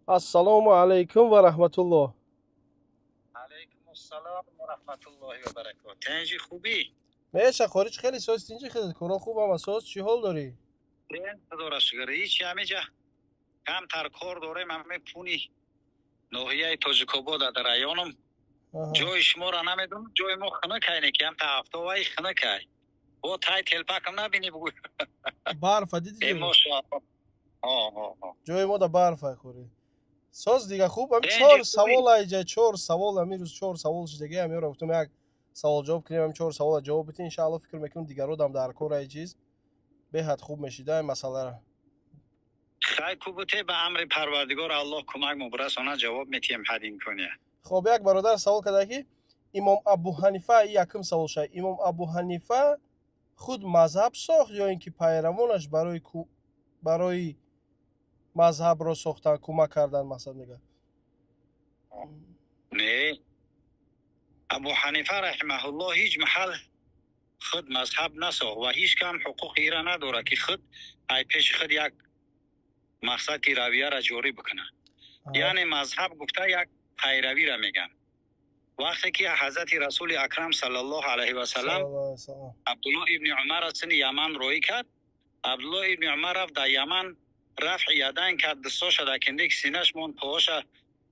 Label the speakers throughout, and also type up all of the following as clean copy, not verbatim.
Speaker 1: Ассалому алайкум ва раҳматуллоҳ.
Speaker 2: Алайкум ассалом ва раҳматуллоҳи ва баракотуҳ. Тинҷи, хубӣ?
Speaker 1: Меша, хориҷ хеле соз, тинҷи, хеле коро хуб ҳама соз. Чӣ ҳол дорӣ?
Speaker 2: Худоро шукр, ҳеч, ҳамиҷа камтар кор дорем, ҳаме пуни ноҳияи Тоҷикобод дар районом. Ҷои шуморо намедонам, ҷои мо хунукай, не ки ҳамта ҳафтоваи хунукай. Бо тай телпакам набинӣ, бугӯ.
Speaker 1: Барфа дидӣ? Ҷои мо да барфа, хӯри соз, дига хуб. Ами чор савол айҷа, чор савол. Ами рӯз чор савол шидаги, амиро гуфтам, як савол ҷавоб кунем, ами чор савола ҷавоб битин, иншаалло. Фикр мекунам, дигародам дар кор ай чиз беҳад хуб мешида масъалара.
Speaker 2: Хай, кубуте, ба амри Парвардигор Аллоҳ кӯмак мубрасона, ҷавоб метиҳем ҳад имкония.
Speaker 1: Хоб, як бародар савол карда, ки имом Абу Ҳанифа, якум савол ша: имом Абу Ҳанифа худ мазҳаб сохт ё ин ки пайравонаш барои мазҳабро сохтан кӯмак кардан, мақсад мегӯяд?
Speaker 2: Не, Абу Ҳанифа раҳимаҳуллоҳ ҳеҷ маҳал худ мазҳаб насохт ва ҳеҷ кам ҳуқуқи ира надорад, ки худ ай пеши худ як мақсад ки равияра ҷорӣ бикунад. Яъне мазҳаб гуфта як пайравиро мегӯянд. Вақте ки ҳазрати Расули Акрам саллаллоҳу алайҳи васаллам Абдуллоҳ ибни Умарро сини Яман роҳӣ кард, Абдуллоҳ ибни Умар рафт дар Яман, рафъи ядайн кард, дустоша дар киндик синаш монд, поҳоша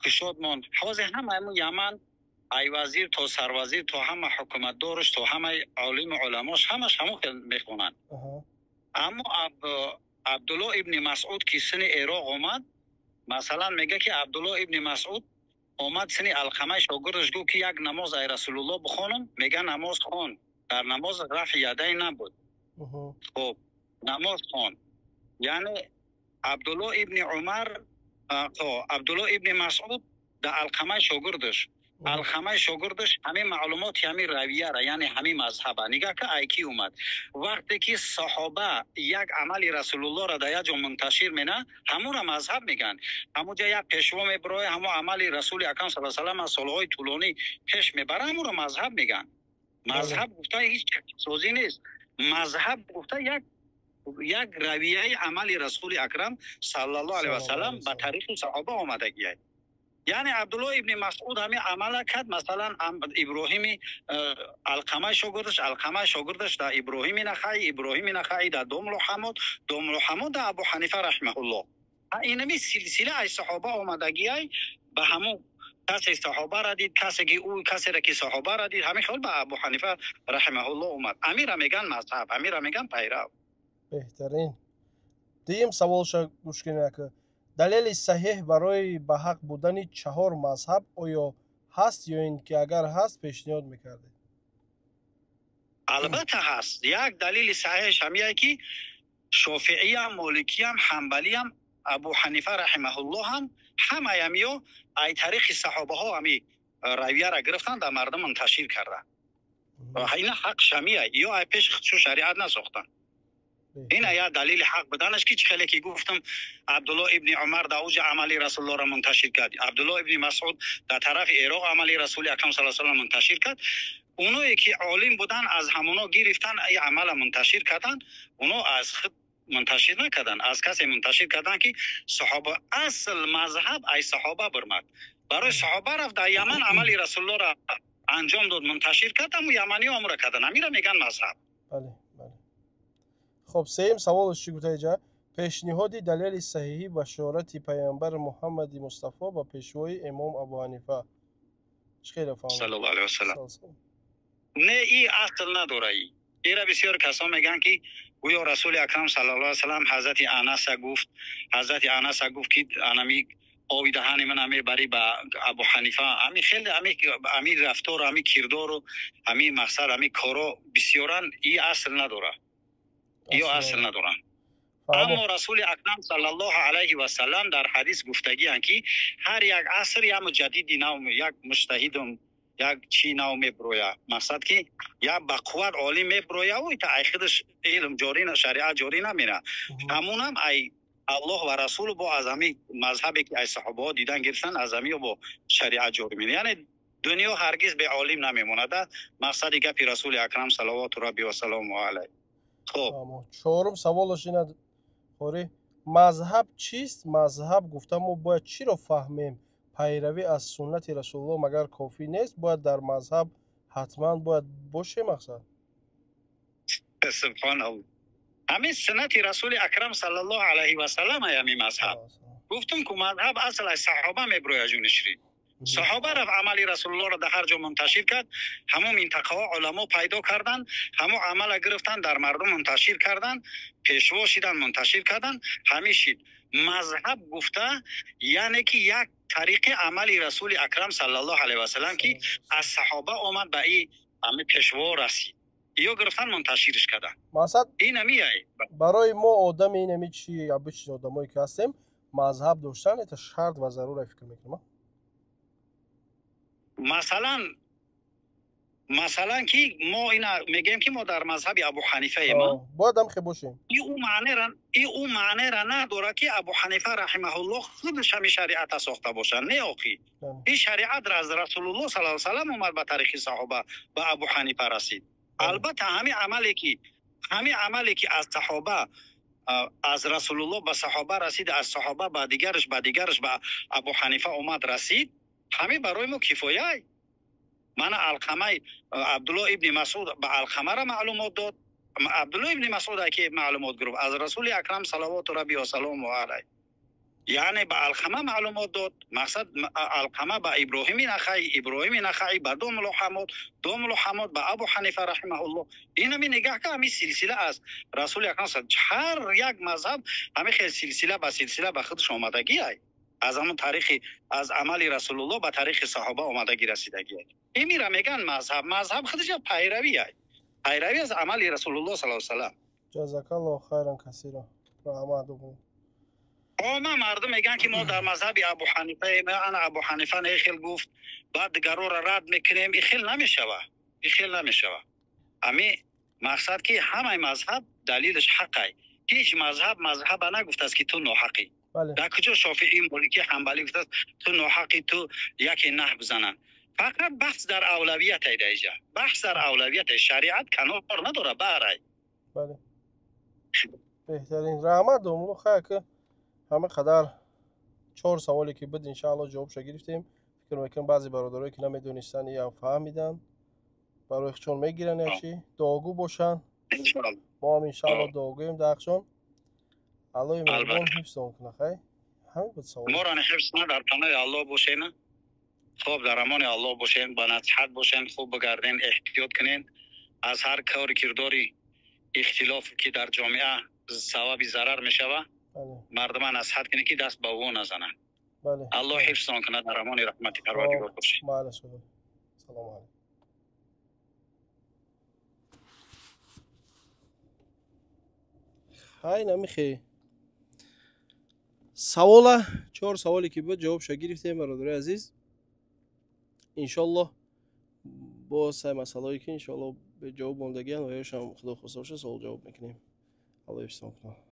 Speaker 2: кушод монд. Ҳозир ҳама ҳамун Яман, ай вазир то сарвазир, то ҳама ҳукуматдорш, то ҳамаи олиму уламош, ҳамаш ҳамон хел мехонанд. Аммо Абдуллоҳ ибни Масъуд ки сини Эроқ омад, масалан, мега ки Абдуллоҳ ибни Масъуд омад сини Алқамаи шогирдаш, гуфт ки як намоз ай Расулуллоҳ бихонам. Мега, намоз хон. Дар намоз рафъи ядайн набуд. Хоб, намоз хон. Яъне Абдуллоҳ ибни Умар, Абдуллоҳ ибни Масъуд дар Алқамаи шогирдаш, Алқамаи шогирдаш ҳамин маълумоти ҳамин равияра, яъне ҳамин мазҳаба, нигаҳ ка, ай кӣ омад? Вақте ки саҳоба як амали Расулуллоҳро дар як ҷо мунташир мена, ҳамонро мазҳаб мегӯянд. Ҳамонҷа як пешво мебирояд, ҳамон амали Расули Акрам сал салам аз солҳои тӯлонӣ пеш мебара, ҳамонро мазҳаб мегӯянд. Мазҳаб гуфта ҳеҷ созӣ нест. Мазҳаб гуфта як равияи амали Расули Акрам саллаллоҳу алайҳи васаллам ба тариқи саҳоба омадагиай. Яъне Абдуллоҳ ибни Масъуд ҳамин амала кард. Масалан, Иброҳими Алқамаи шогирдаш, Алқамаи шогирдаш дар Иброҳими Нахаи, Иброҳими Нахаи дар Домлу Ҳамод, Домлу Ҳамод дар Абу Ҳанифа раҳимаҳуллоҳ. Инами силсила ай саҳоба омадагиай. Ба ҳамун касе саҳобара дид, касе ки ӯ касере ки саҳобара дид, ҳамин хел ба Абу Ҳанифа раҳимаҳуллоҳ омад. Амира меган мазҳаб, амира меган пайрав.
Speaker 1: Беҳтарин. Дуюм саволша гӯш кунед: далели саҳеҳ барои ба ҳақ будани чаҳор мазҳаб оё ҳаст ё ин ки агар ҳаст, пешниҳод мекардед?
Speaker 2: Албатта, ҳаст. Як далели саҳеҳш ҳамияе, ки шофииям, моликиям, ҳамбалиям, Абу Ҳанифа раҳимаҳуллоҳ ҳам, ҳамаямиё ай тариқи саҳобаҳо ҳами равияра гирифтанд, дар мардум мунташир карданд. Ина ҳақ шамия ё ай пеши худшо шариат насохтанд. Ина як далели ҳақ буданаш, ки чӣ хеле ки гуфтам, Абдуллоҳ ибни Умар дар уҷа амали Расулуллоҳро мунташир кард, Абдуллоҳ ибни Масъуд дар тарафи Эроқ амали Расули Акрам сал салам мунташир кард. Оное ки олим буданд, аз ҳамоно гирифтан, и амала мунташир карданд. Оно аз худ мунташир накарданд, аз касе мунташир карданд, ки саҳоба. Асл мазҳаб ай саҳоба бирмад. Барои саҳоба рафт дар Яман, амали Расулуллоҳро анҷом дод, мунташир кард, аму яманиҳо амра карданд. Амира меган мазҳаб.
Speaker 1: Бале. Хоб, сеюм саволаш чӣ гуфта иҷа? Пешниҳоди далели саҳиҳӣ башорати пайғамбар Муҳаммади Мустафо ба пешвои имом Абу Ҳанифа чӣ хеле
Speaker 2: фаҳм? Алайҳи васалам. Не, и асл надора. И ира бисёр касон мегӯянд, ки гӯё Расули Акрам саллаллоҳу алайҳи васаллам ҳазрати Анаса гуфт, ҳазрати Анаса гуфт, ки анами оби даҳани мана мебарӣ ба Абу Ҳанифа. Ами хеле ами рафтору ами кирдору ами мақсад, ами коро бисёран. И асл надора, ё асл надоранд. Аммо Расули Акрам саллаллоҳу алайҳи васаллам дар ҳадис гуфтагианд, ки ҳар як аср як муҷаддиди нав, як муҷтаҳидум, як чи нав меброя, мақсад ки як бақувват олим меброя, та ай худаш илм ҷорӣ, шариат ҷорӣ намера. Ҳамунам ай Аллоҳ ва расулу бо аз ҳами мазҳабе ки ай саҳобаҳо дидан гирифтан, аз ҳамиё бо шариат ҷорӣ мера. Яъне дунё ҳаргиз беолим намемонада, мақсади гапи Расули Акрам салавоту рабби васалому алайҳ.
Speaker 1: Хоб, чорум саволаш ина, қорӣ. Мазҳаб чист? Мазҳаб гуфта мо бояд чиро фаҳмем? Пайравӣ аз суннати Расулуллоҳ магар кофӣ нест? Бояд дар мазҳаб ҳатман бояд бошем мақсад?
Speaker 2: Субҳоналлоҳ. Ҳамин суннати Расули Акрам саллаллоҳу алайҳи васаллам ҳамин мазҳаб. Гуфтум ку мазҳаб асл аз саҳоба меброяд ҷунишрин. Саҳоба рафт амали Расулуллоҳро дар ҳар ҷо мунташир кард, ҳамон минтақаҳо уламо пайдо карданд, ҳамон амала гирифтанд, дар мардум мунташир карданд, пешво шиданд, мунташир карданд, ҳамин шид. Мазҳаб гуфта яъне ки як тариқи амали Расули Акрам саллаллоҳу алайҳи васаллам ки аз саҳоба омад ба ин ҳамин пешво расид. Ё гирифтан мунташирш карданд.
Speaker 1: Мақсад
Speaker 2: ин ҳамияй.
Speaker 1: Барои мо одами ин ҳами чи обычный одамое ки ҳастем, мазҳаб доштан это шарт ва зарура фикр мекунам.
Speaker 2: Масалан ки мо ина мегӯем ки мо дар мазҳаби Абу Ҳанифаем.
Speaker 1: Бояд ҳам хе бошем.
Speaker 2: И ӯ маънера надорад ки Абу Ҳанифа раҳимаҳуллоҳ худаш ҳами шариата сохта бошад. Не охи. Ин шариат аз Расулуллоҳ саллаллоҳу алайҳи васаллам омад, ба тариқи саҳоба ба Абу Ҳанифа расид. Албатта ҳамин амале ки аз саҳоба, аз Расулуллоҳ ба саҳоба расид, аз саҳоба ба дигараш, ба дигараш, ба Абу Ҳанифа омад расид, ҳамин барои мо кифояй. Мана Алқамаи Абдулло ибни Масуд ба Алқамара маълумот дод. Абдулло ибни Масуд ки маълумот гирифт аз Расули Акрам салавоту раби васалому алайҳ, яъне ба Алқама маълумот дод. Мақсад Алқама ба Иброҳими Нахаӣ, Иброҳими Нахаӣ ба Домулло Ҳамод, Домулло Ҳамод ба Абу Ҳанифа раҳимаҳуллоҳ. Инами нигаҳ ка, ҳамин силсила аз Расули Акрам. Ҳар як мазҳаб ҳамин хел силсила ба силсила ба худаш омадагӣ ай, аз ҳамон тариқи аз амали Расулуллоҳ ба тариқи саҳоба омадагӣ расидагӣ. Имира мегӯянд мазҳаб. Мазҳаб худаш пайравӣ ай, пайравӣ аз амали Расулуллоҳ саллаллоҳу салам.
Speaker 1: Ҷазакаллоҳу хайран касира, раҳмат.
Speaker 2: Ома мардум мегӯянд ки мо дар мазҳаби Абу Ҳанифа, ана Абу Ҳанифа не хел гуфт, баъд дигарора рад мекунем. И хел намешава, и хел намешава. Ами мақсад ки ҳамаи мазҳаб далилаш ҳақай. Ҳеҷ мазҳаб мазҳаба нагуфтааст ки ту ноҳақӣ. Дар куҷо Шофиӣ, Моликӣ, Ҳанбалӣ гуфтааст ту ноҳақӣ, ту яке наҳ бизананд? Фақат баҳс дар авлавият ай. Даиҷа баҳс дар авлавият, шариат канор надора баҳрай.
Speaker 1: Беҳтарин, раҳмат, домулло. Хай ки ҳама қадар чор саволе ки буд, иншаалло ҷавобша гирифтем. Фикр мекунам, баъзе бародарое ки намедонистанд, иам фаҳмиданд, барои худшон мегиранд, якчи дуогӯ бошанд. Мо ҳам иншаалло дуогӯем дар ҳақшон. Аллои меҳрубон ҳифзтон кунад. Хай, ҳамин буд савол.
Speaker 2: Моро ҳифз кунад. Дар паноҳи Аллоҳ бошен. Хуб, дар амони Аллоҳ бошен, ба насиҳат бошен, хуб бигарден, эҳтиёт кунен аз ҳар кори кирдори ихтилоф ки дар ҷомеа сабаби зарар мешава. Мардума насиҳат кунед ки даст ба ӯ назананд. Аллоҳ ҳифзтон кунад, дар амони раҳмати Парвардигор бошед.
Speaker 1: Салому алайкум. Хай, намихе савола, чор саволе ки буд, ҷавобша гирифтем, бародарои азиз. Иншоллоҳ боз сай масъалаое ки иншоллоҳ беҷавоб мондагиан ва ёшам, худо хоста боша, савол ҷавоб мекунем. Алло ҳифзтон кунад.